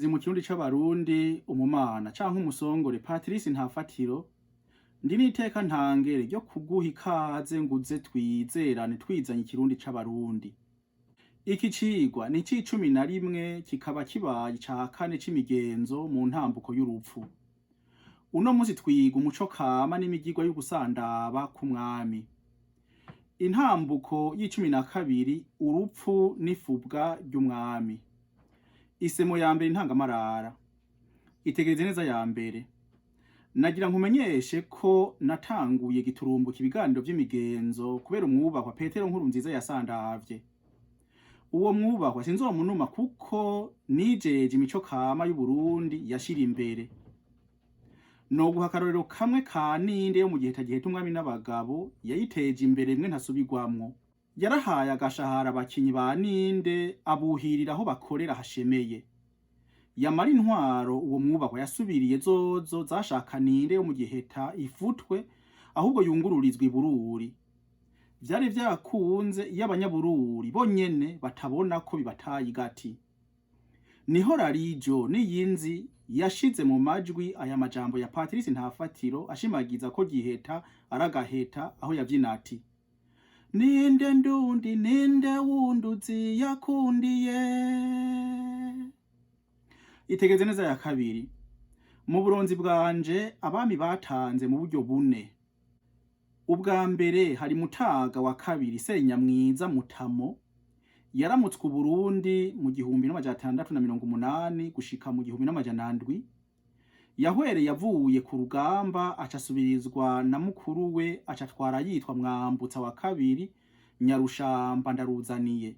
Mu Kirundi c'Abarundi, umumana canke umusongore Patrice Ntafatiro, ndi n'iteka ntangere ryo kuguha ikaze nguze twizerane twizanye Ikirundi c'Abarundi. Iki cigwa ni ic'icumi na rimwe, kikaba kibaye ica kane c'imigenzo mu ntambuko y'urupfu. Uno musi twiga umuco kama n'imigirwa y'ugusandaba k'umwami. Intambuko y'12, urupfu n'ifubwa ry'umwami. Isemo ya mbere, intangamarara. Itegereze neza ya mbere. Nagira nkumenyeshe ko natanguye giturumbuka ibiganiro vy'imigenzo kubera umwubahwa Petero Nkurunziza yasandavye. Uwo mwubahwa sinzomunuma kuko nijeje imico kama y'Uburundi yashira imbere. Noguha akarorero kamwe ka ninde yo mu gihe giheta umwami n'abagabo yayiteje imbere rimwe ntasubirwamwo. Yarahaye agashahara abakinyi ba ninde, abuhirira aho bakorera hashemeye. Yamara intwaro uwo mwubahwa yasubiriye zozo zashaka ninde yo mu giheta ifutwe, ahubwo yungururizwa i Bururi. Vyari vyakunze iyo abanyabururi bonyene batabona ko bibataye igati. Niho Rarijo n'iyinzi yashize mu majwi aya majambo ya Patrice Ntafatiro ashimagiza ko Giheta ari agaheta, aho yavyina ati: "Ninde ndundi, ninde wunduzi yakundiye." Itegeze neza ya kabiri. Mu buronzi bwanje abami batanze mu buryo bune. Ubwa mbere hari Mutaga wa kabiri Senyamwiza Mutamo, yaramutswe Uburundi mu 1680 gushika mu 1700. Yahwereye avuye ku rugamba, aca asubirizwa na mukuru we, aca atwara yitwa Mwambutsa wa kabiri Nyarushamba Ndaruzaniye.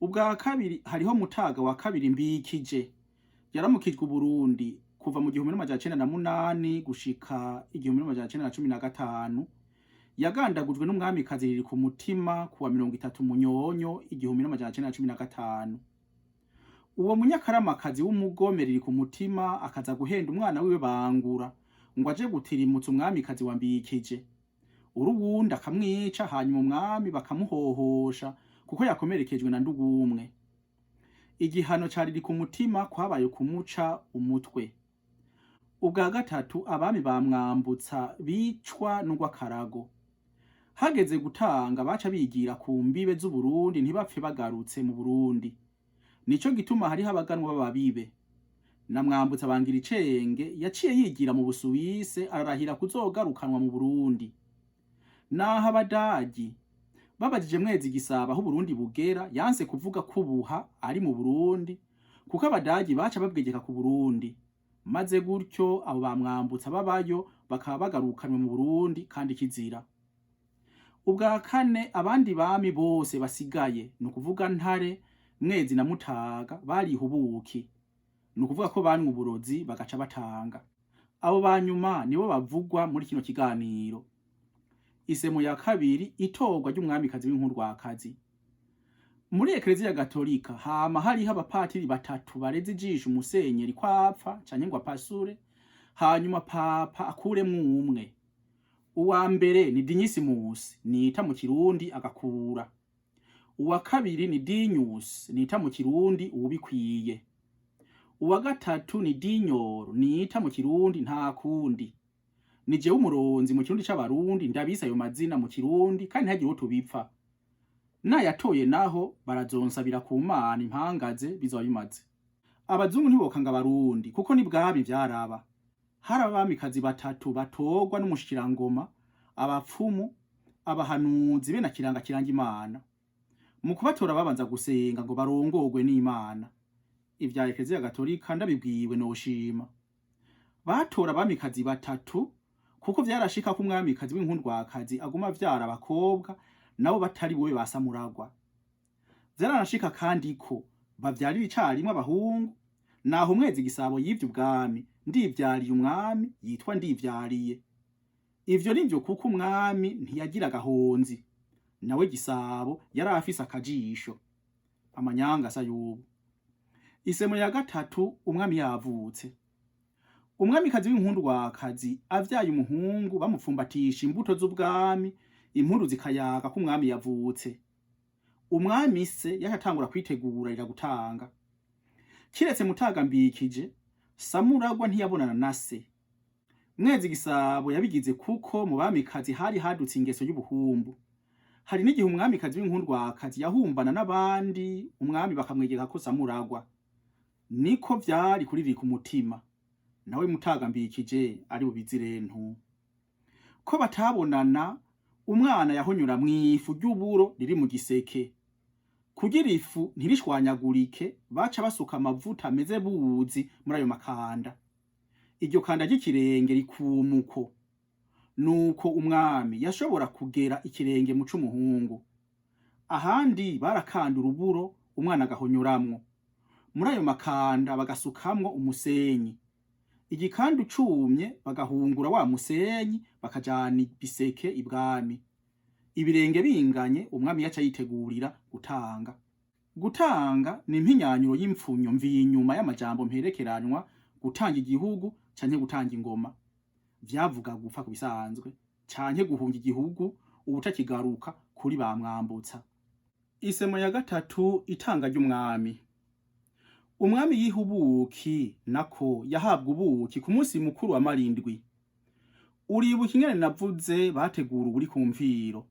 Ubwa kabiri hariho Mutaga wa kabiri Mbikije, yaramukijwe Uburundi kuva mu 1908 gushika 1915. Yagandagujwe n'umwamikazi riri ku mutima kuwa 30 Munyonyo 1915. Uwo munyakaramakazi w'umugome riri ku mutima akaza guhenda umwana wiwe Bangura ngo aje gutirimutsa umwamikazi wa Mbikije, uruwundi akamwica, hanyuma umwami bakamuhohosha kuko yakomerekejwe na Ndugumwe. Igihano ca riri ku mutima kwabaye kumuca umutwe. Ubwa gatatu, abami ba Mwambutsa bicwa n'urw'akarago. Hageze gutanga baca bigira ku mbibe z'Uburundi, ntibapfe bagarutse mu Burundi. Nico gituma hariho abaganwa b'ababibe. Na Mwambutsa bangira icenge yaciye yigira mu Busuwise, ararahira kuzogarukanwa mu Burundi. Naho Abadagi babajije Mwezi Gisabo aho Uburundi bugera, yanse kuvuga ko ubuha ari mu Burundi, kuko Abadagi baca babwegeka ku Burundi, maze gutyo abo ba Mwambutsa babayo bakaba bagarukanwe mu Burundi kandi kizira. Ubwa kane, abandi bami bose basigaye, ni ukuvuga Ntare, Mwezi na Mutaga, bariha ubuki, ni ukuvuga ko banywa uburozi bagaca batanga. Abo ba nyuma nibo bavugwa muri kino kiganiro. Isemo ya kabiri, itorwa ry'umwamikazi w'inkurwakazi. Muri Ekereziya Gatolika hama hariho abapatiri batatu bareze ijisho umusenyeri ko apfa canke ngo apasure, hanyuma papa akuremwo umwe. Uwa mbere ni Dinyisimusi, nita mu Kirundi agakura. Uwa kabiri ni Dinyusi, nita mu Kirundi uwubikwiye. Uwa gatatu ni Dinyoro, nita mu Kirundi nta kundi. Ni jewe umuronzi mu Kirundi c'Abarundi ndabise ayo mazina mu Kirundi, kandi ntihagire uwo tubipfa. Nayatoye naho barazonsabira ku Mana impangaze bizoba bimaze. Abazungu ntibokanga Abarundi kuko ni bwami vyaraba. Hari abamikazi batatu batorwa n'umushikirangoma, abapfumu, abahanuzi be na kiranga kiranga Imana. Mu kubatora babanza gusenga ngo barongorwe n'Imana. Ivya Ekereziya Gatolika ndabibwiwe noshima. Batora abamikazi batatu kuko vyarashika ko umwamikazi w'inkundwakazi aguma avyara abakobwa nabo batari bobe ba Samuragwa. Vyaranashika kandi ko bavyarira icarimwe abahungu. Naho Umwezi Gisabo yivye ubwami, Ndivyariye umwami yitwa Ndivyariye. Ivyo nivyo kuko umwami ntiyagira agahonzi, nawe Gisabo yari afise akajisho. Amanyanga asa y'ubu. Isemo ya gatatu, umwami yavutse. Umwamikazi w'inkundwakazi avyaye umuhungu, bamupfumbatisha imbuto z'ubwami, impundu zikayaga ko umwami yavutse. Umwami se yacatangura kwitegura gutanga. Kiretse Mutaga Mbikije, Samuragwa ntiyabonana na se. Mwezi Gisabo yabigize kuko mu bamikazi hari hadutse ingeso y'ubuhumbu. Hari n'igihe umwamikazi w'inkundwakazi yahumbana n'abandi, umwami bakamwegeka ko Samuragwa. Niko vyari kuririka umutima. Nawe Mutaga Mbikije ari bubizirentu. Ko batabonana, umwana yahonyura mw'ifu ry'uburo riri mu giseke. Kugira ifu ntirishwanyagurike, baca basuka amavuta ameze buzi muri ayo makanda. Iryo kanda ry'ikirenge rikumuko. Nuko umwami yashobora kugera ikirenge mu c'umuhungu. Ahandi barakanda uruburo, umwana agahonyoramwo. Muri ayo makanda bagasukamwo umusenyi. Igikandu cumye bagahungura wa musenyi, bakajana ibiseke ibwami. Ibirenge binganye, umwami yaca yitegurira gutanga. Gutanga ni impinyanyuro y'imfunyo mvinyuma y'amajambo mperekeranywa gutanga igihugu canke gutanga ingoma. Vyavuga gupfa ku bisanzwe canke guhunga igihugu ubutakigaruka kuri ba Mwambutsa. Isemo ya gatatu, itanga ry'umwami. Umwami yiha ubuki, nako yahabwa ubuki ku munsi mukuru wa Marindwi. Uribuka ingene navuze bategura uburi ku mviro.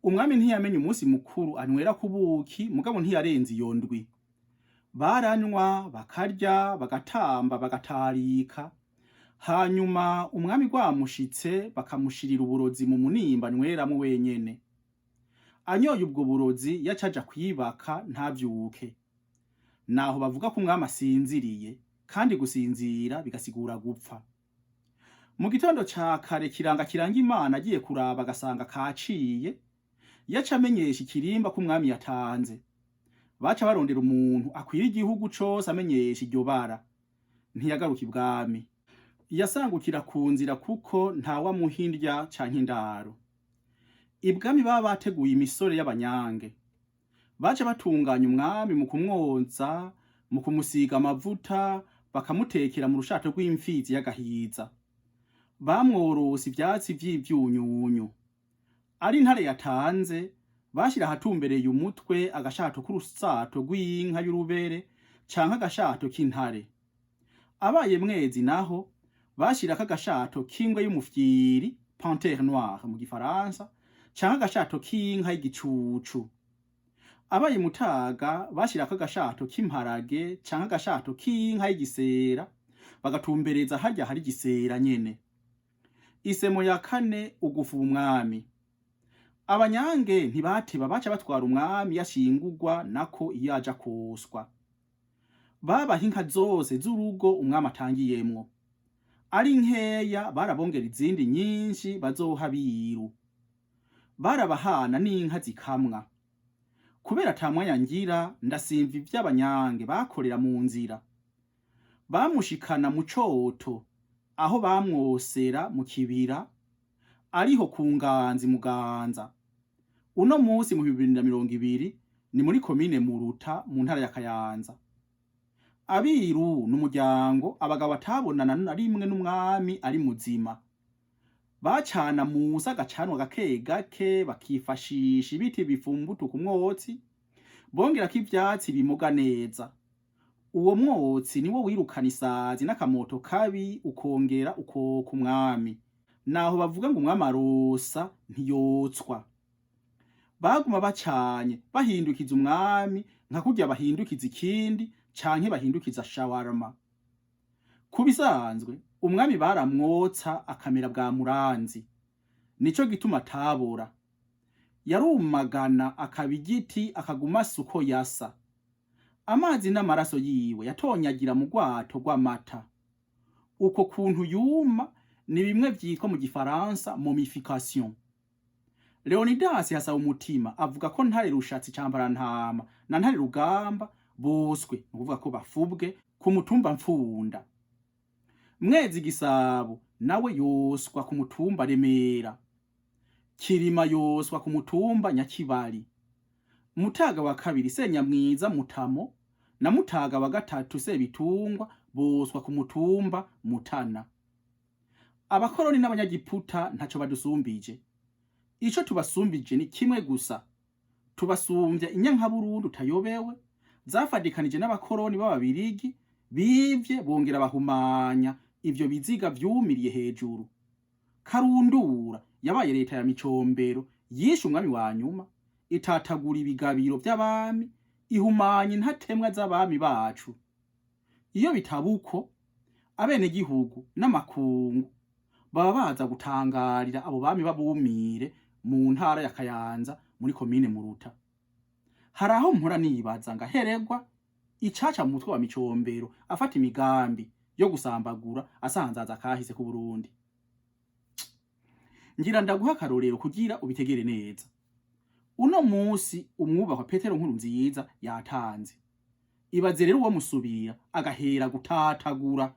Umwami ntiyamenye umunsi mukuru anywera ku buki, mugabo ntiyarenze iyo ndwi. Baranywa, bakarya, bagatamba, bagatarika. Hanyuma umwami rwamushitse bakamushirira uburozi mu munimba anyweramwo wenyene. Anyoye ubwo burozi yaca aja kwibaka ntavyuke. Naho bavuga ko umwami asinziriye, kandi gusinzira bigasigura gupfa. Mu gitondo ca kare Kiranga kiranga Imana agiye kuraba agasanga kaciye, yaca amenyesha ikirimba ko umwami yatanze. Baca barondera umuntu akwira igihugu cose amenyesha iryo bara. Ntiyagaruka ibwami. Yasangukira ku nzira kuko ntawamuha indya canke indaro. Ibwami baba bateguye imisore y'abanyange. Baca batunganya umwami mu kumwoza, mu kumusiga amavuta, bakamutekera mu rushato rw'imfizi y'agahiza. Bamworose ivyatsi vy'ivyunyunyu. Ari intare yatanze, bashira ahatumbereye umutwe agashato k'urusato rw'inka y'urubere canke agashato k'intare. Abaye Mwezi naho, bashirako agashato k'ingwe y'umufyiri, panthère noire mu gifaransa, canke agashato k'inka y'igicucu. Abaye Mutaga bashirako agashato k'imparage canke agashato k'inka y'igisera, bagatumbereza harya hari igisera nyene. Isemo ya kane, ugufuba umwami. Abanyange ntibateba, baca batwara umwami yashingurwa, nako iyo aja koswa. Babaha inka zose z'urugo umwami atangiyemwo. Ari nkeya barabongera izindi nyinshi bazoha abiru. Barabahana n'inka zikamwa. Kubera ata mwanya ngira, ndasimva ivy'abanyange bakorera mu nzira. Bamushikana mu coto aho bamwosera mu kibira, ariho ku Nganzi Muganza. Uno musi mu 2020 ni muri komine Muruta mu ntara ya Kayanza. Abiru n'umuryango abagabo batabonana na rimwe n'umwami ari muzima. Bacana musi agacanwa gake gake, bakifashisha ibiti bifumbutuka umwotsi, bongerako ivyatsi bimoga neza. Uwo mwotsi niwo wirukana isazi n'akamoto kabi, ukongera ukoka umwami. Naho bavuga ngo umwami arosa ntiyotswa. Baguma bacanye bahindukiza umwami nka kurya bahindukiza ikindi canke bahindukiza shawarma. Ku bisanzwe umwami baramwotsa akamera bwa muranzi. Nico gituma atabora. Yarumagana akaba igiti, akaguma asa uko yasa. Amazi n'amaraso yiwe yatonyagira mu rwato rw'amata. Uko kuntu yuma ni bimwe vyitwa mu gifaransa momification. Leonidas hasaba umutima avuga ko Ntare Rushatsi Cambarantama na Ntare Rugamba boswe, ni ukuvuga ko bafubwe ku mutumba Mfunda. Mwezi Gisabo nawe yoswa ku mutumba Remera. Kirima yoswa ku mutumba Nyakibari. Mutaga wa kabiri Senyamwiza Mutamo na Mutaga wa gatatu Sebitungwa boswa ku mutumba Mutana. Abakoroni n'abanyagiputa ntaco badusumbije. Ico tubasumbije ni kimwe gusa, tubasumbya inyankaburundu tayobewe. Zafadikanije n'abakoroni b'Ababirigi bivye bongera bahumanya ivyo biziga vyumiriye hejuru. Karundura yabaye leta ya Micombero yishe umwami wa nyuma, itatagura ibigabiro vy'abami, ihumanya intatemwa z'abami bacu. Iyo bitaba uko, abenegihugu n'amakungu baba baza gutangarira abo bami b'abumire mu ntara ya Kayanza muri komine Muruta. Hari aho mpora nibaza ngaheregwa icaca mu mutwe wa Micombero afata imigambi yo gusambagura asanzaza kahise ku Burundi. Ngira ndaguha akarorero kugira ubitegere neza. Uno musi umwubahwa Petero Nkurunziza yatanze. Ibaze rero uwo musubira agahera gutatagura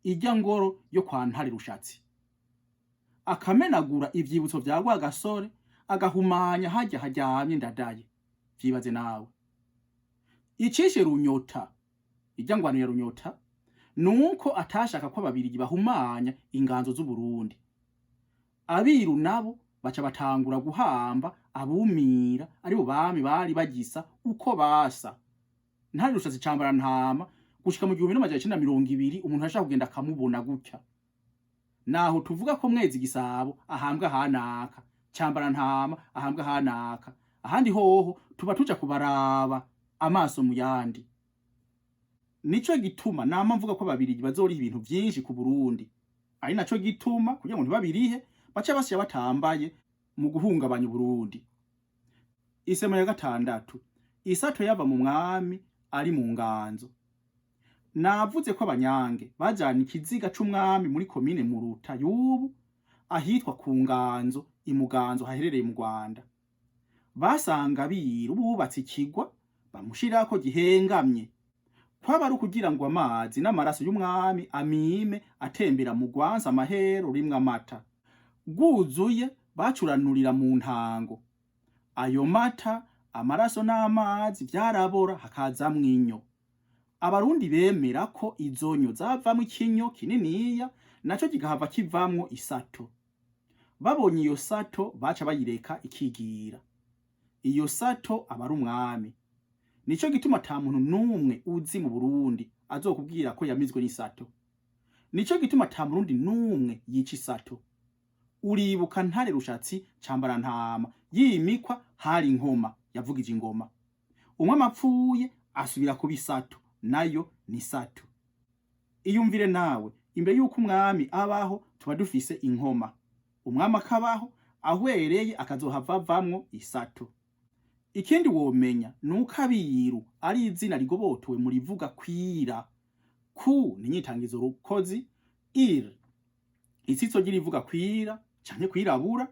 irya ngoro yo kwa Ntare Rushatsi, akamenagura ivyibutso vya Rwagasore, agahumanya harya haryamye Ndadaye. Vyibaze nawe. Icishe Runyota, irya ngwano ya Runyota, nuko atashaka ko Ababirigi bahumanya inganzo z'Uburundi. Abiru nabo baca batangura guhamba abumira aribo bami bari bagisa uko basa. Ntare Rushatsi Cambarantama gushika mu 1920 umuntu ashaka kugenda akamubona gutya. Naho tuvuga ko Mwezi Gisabo ahambwa hanaka, Cambarantama ahambwa hanaka, ahandi hoho tuba tuja kubaraba amaso mu yandi. Nico gituma nama mvuga ko Ababirigi bazoriha ibintu vyinshi ku Burundi. Ari naco gituma kugira ngo ntibabirihe baca basya batambaye mu guhungabanya Uburundi. Isemo ya gatandatu, isato yava mu mwami ari mu nganzo. Navuze ko Abanyange bajana ikiziga c'umwami muri komine Muruta y'ubu ahitwa ku Nganzo, i Muganzo haherereye mu Rwanda. Basanga abiru bubatse ikigwa bamushirako gihengamye. Kwaba ari ukugira ngo amazi n'amaraso y'umwami amime atembera mu rwansi amahero rimwe amata. Rwuzuye bacuranurira mu ntango. Ayo mata, amaraso n'amazi vyarabora hakazamwo inyo. Abarundi bemera ko izo nyo zavamwo ikinyo kininiya naco kigahava kivamwo isato. Babonye iyo sato baca bayireka ikigira. Iyo sato aba ari umwami. Nico gituma ata muntu n'umwe uzi mu Burundi azokubwira ko yamizwe n'isato. Nico gituma ata Murundi n'umwe yica isato. Uribuka Ntare Rushatsi Cambarantama yimikwa hari inkoma yavugije ingoma. Umwami apfuye asubira kuba isato, nayo ni sato. Iyumvire nawe, imbere yuko umwami abaho tuba dufise inkoma. Umwami akabaho ahwereye akazohava avamwo isato. Ikindi womenya nuko abiru ari izina rigobotowe mu rivuga kwira. Ku ni inyitangizo rukozi, ir itsitso ry'irivuga kwira canke kwirabura,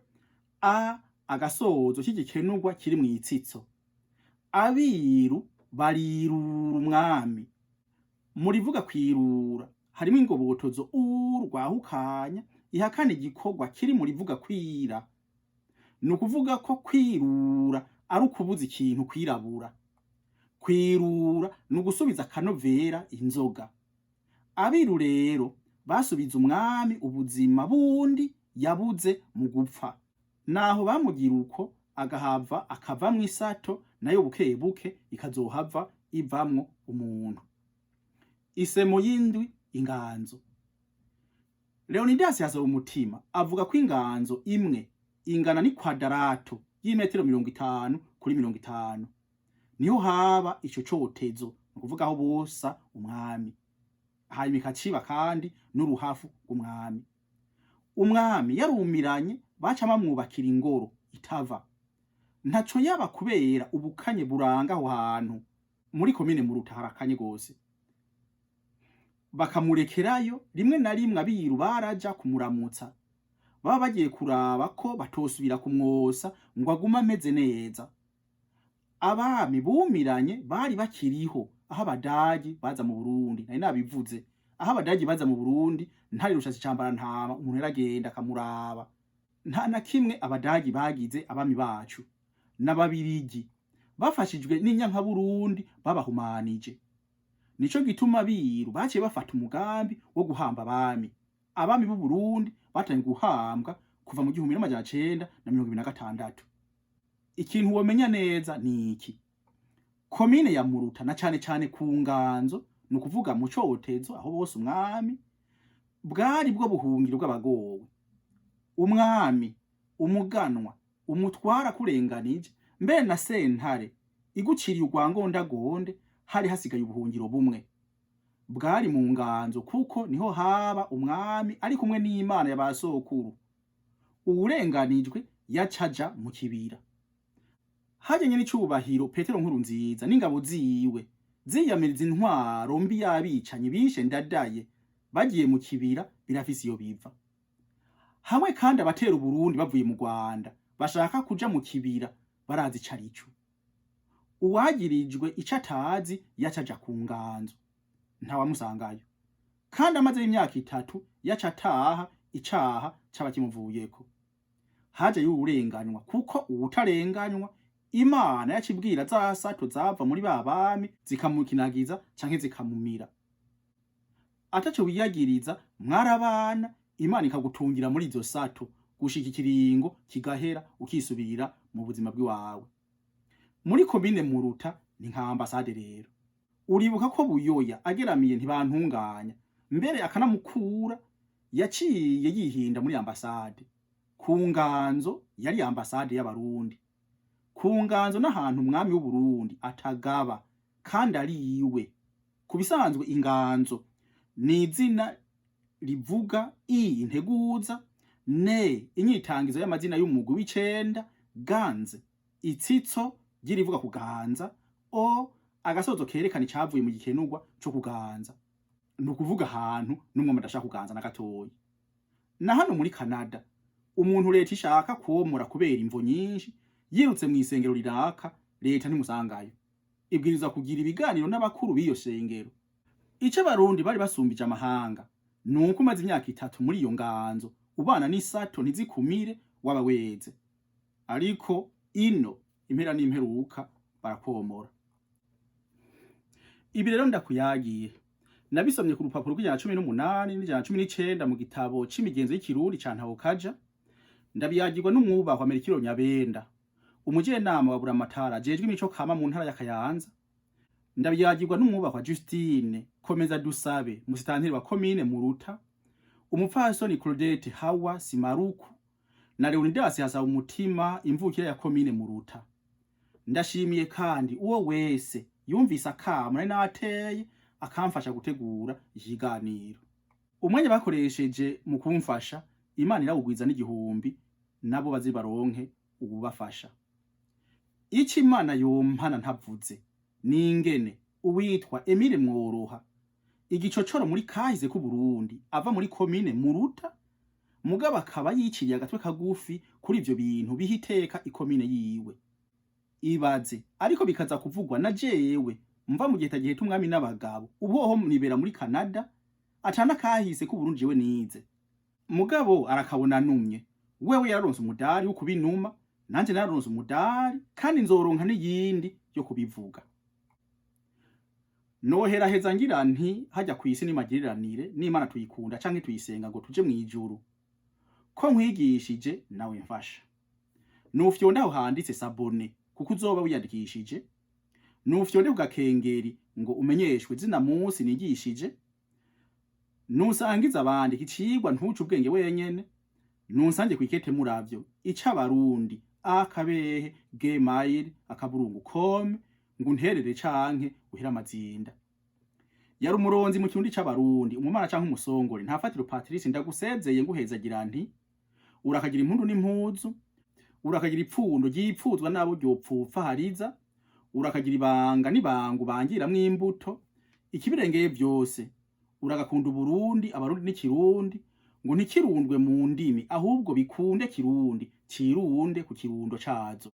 a agasozo k'igikenurwa kiri mw'itsitso. Abiru barirura umwami. Mu rivuga kwirura harimwo ingobotozo u rwahukanya ihakana igikorwa kiri mu rivuga kwira. Ni ukuvuga ko kwirura ari ukubuza ikintu kwirabura. Kwirura ni ugusubiza akanovera inzoga. Abiru rero basubiza umwami ubuzima bundi yabuze mu gupfa. Naho bamugira uko agahava akavamwo isato, nayo buke buke ikazohava ivamwo umuntu. Isemo y'indwi, inganzo. Leonidas Hasaba umutima avuga ko inganzo imwe ingana n'ikwadarato y'imetero 50 kuri 50. Niho haba ico cotezo, ni ukuvuga aho bosa umwami. Hanyuma ikaciba kandi n'uruhafu rw'umwami. Umwami yarumiranye baca bamwubakira ingoro itava. Ntaco yaba kubera ubukanye buranga aho hantu muri komine Muruta harakanye gose. Bakamurekerayo rimwe na rimwe abiru baraja kumuramutsa. Baba bagiye kuraba ko batosubira kumwosa ngo agume ameze neza. Abami bumiranye bari bakiriho aho Abadagi baza mu Burundi, nari nabivuze. Aho Abadagi baza mu Burundi, Ntare Rushatsi Cambarantama umuntu yaragenda akamuraba. Nta na kimwe Abadagi bagize abami bacu. N'Ababirigi bafashijwe n'inyankaburundi babahumanije. Nico gituma abiru baciye bafata umugambi wo guhamba abami. Abami b'u Burundi batangiye guhambwa kuva mu 1926. Ikintu womenya neza ni iki: Komine ya Muruta na cane cane ku Nganzo, ni ukuvuga mu Cotezo aho bose umwami, bwari bwo buhungiro bw'abagowe. Umwami, umuganwa, umutwara akurenganije, mbere na sentare iguciriye urwangondagonde, hari hasigaye ubuhungiro bumwe. Bwari mu Nganzo kuko niho haba umwami ari kumwe n'Imana ya ba sokuru. Uwurenganijwe yacaja mu kibira. Hajyanye n'icubahiro Petero Nkurunziza n'ingabo ziwe ziyamiriza intwaro mbi y'abicanyi bishe Ndadaye bagiye mu kibira birafise iyo biva. Hamwe kandi abatera Uburundi bavuye mu Rwanda bashaka kuja mu kibira barazi ico arico. Uwagirijwe ico atazi yacaja ku Nganzo, ntawamusangayo. Kandi amaze imyaka 3 yaca ataha icaha caba kimuvuyeko. Haje y'uwurenganywa kuko uwutarenganywa Imana yacibwira za sato zava muri ba bami zikamukinagiza canke zikamumira. Ataco wiyagiriza mwarabana, Imana ikagutungira muri izo sato gushika ikiringo kigahera ukisubirira mu buzima bw'iwawe. Muri komine Muruta ni nka ambasade rero. Uribuka ko Buyoya ageramiye Ntibantunganya, mbere akanamukura, yaciye yihinda muri ambasade. Ku Nganzo yari ambasade y'Abarundi. Ku Nganzo n'ahantu umwami w'Uburundi atagaba kandi ari iwe. Ku bisanzwe inganzo ni izina rivuga i integuza, ne inyitangizo y'amazina y'umugwi w'icenda, ganze itsitso ry'irivuga kuganza, o agasozo kerekana icavuye mu gikenurwa co kuganza. Ni ukuvuga ahantu n'umwami adashaka kuganza na gatoyi. Na hano muri Canada umuntu leta ishaka kwomora kubera imvo nyinshi yirutse mw'isengero riraka, leta ntimusangayo. Ibwirizwa kugira ibiganiro n'abakuru b'iyo sengero. Ico Abarundi bari basumbije amahanga nuko umaze imyaka 3 muri iyo nganzo ubana n'isato ntizikumire waba weze. Ariko ino impera n'imperuka barakomora. Ibi rero ndakuyagiye nabisomye ku rupapuro rw'ijana 18 n'ijana 19 mu gitabo c'imigenzo y'ikirundi ca Ntahokaja. Ndabiyagirwa n'umwubahwa Merikiro Nyabenda, umujenama wa Buramatara ajejwe imico kama mu ntara ya Kayanza. Ndabiyagirwa n'umwubahwa Justine Komeza Dusabe, musitanteri wa komine Muruta, umupfasoni Claudette Hawa Simaruku na Leonidas Hasaba Umutima, imvukira ya komine Muruta. Ndashimiye kandi uwo wese yumvise akamo nari nateye akamfasha gutegura ikiganiro. Umwanya bakoresheje mu kumfasha, Imana irawugwiza n'igihumbi, nabo baze baronke uwubafasha. Ico Imana yompana ntavuze ningene uwitwa Emile Mworoha, igicocoro muri kahise k'Uburundi, ava muri komine Muruta, mugabo akaba yiciriye agatwe kagufi kuri ivyo bintu biha iteka ikomine yiwe. Ibaze ariko bikaza kuvugwa na jewe mva mu gihe giheta umwami n'abagabo, uboho nibera muri Canada, atana kahise k'Uburundi jewe nize. Mugabo arakabona numye, wewe yararonse umudari wo kubinuma, nanje nararonse umudari kandi nzoronka n'iyindi yo kubivuga. Noheraheza ngira nti hajya kw'isi nimagiriranire n'Imana tuyikunda canke tuyisenga ngo tuje mw'ijuru. Ko nkwigishije nawe mfasha. Nufyonde aho handitse s'abonner kuko uzoba wiyandikishije. Nufyonde ku gakengeri ngo umenyeshwe zina munsi nigishije. Nusangiza abandi icigwa ntuce ubwenge wenyene. Nunsange kwikete muravyo icabarundi akabehe gmail akaburungu com ngo unterere canke uhera amazinda. Yari umuronzi mu kirundi c'Abarundi, umumana canke umusongore. Ntafatiro Patrice, ndagusezeye nguhezagira nti urakagira impundu n'impuzu, urakagira ipfundo ryipfuzwa n'abo ryopfupfa hariza, urakagira ibanga n'ibango bangiramwo imbuto, ikibirengeye vyose uragakunda Uburundi, Abarundi n'ikirundi, ngo ntikirundwe mu ndimi ahubwo bikunde Kirundi cirunde ku kirundo cazo.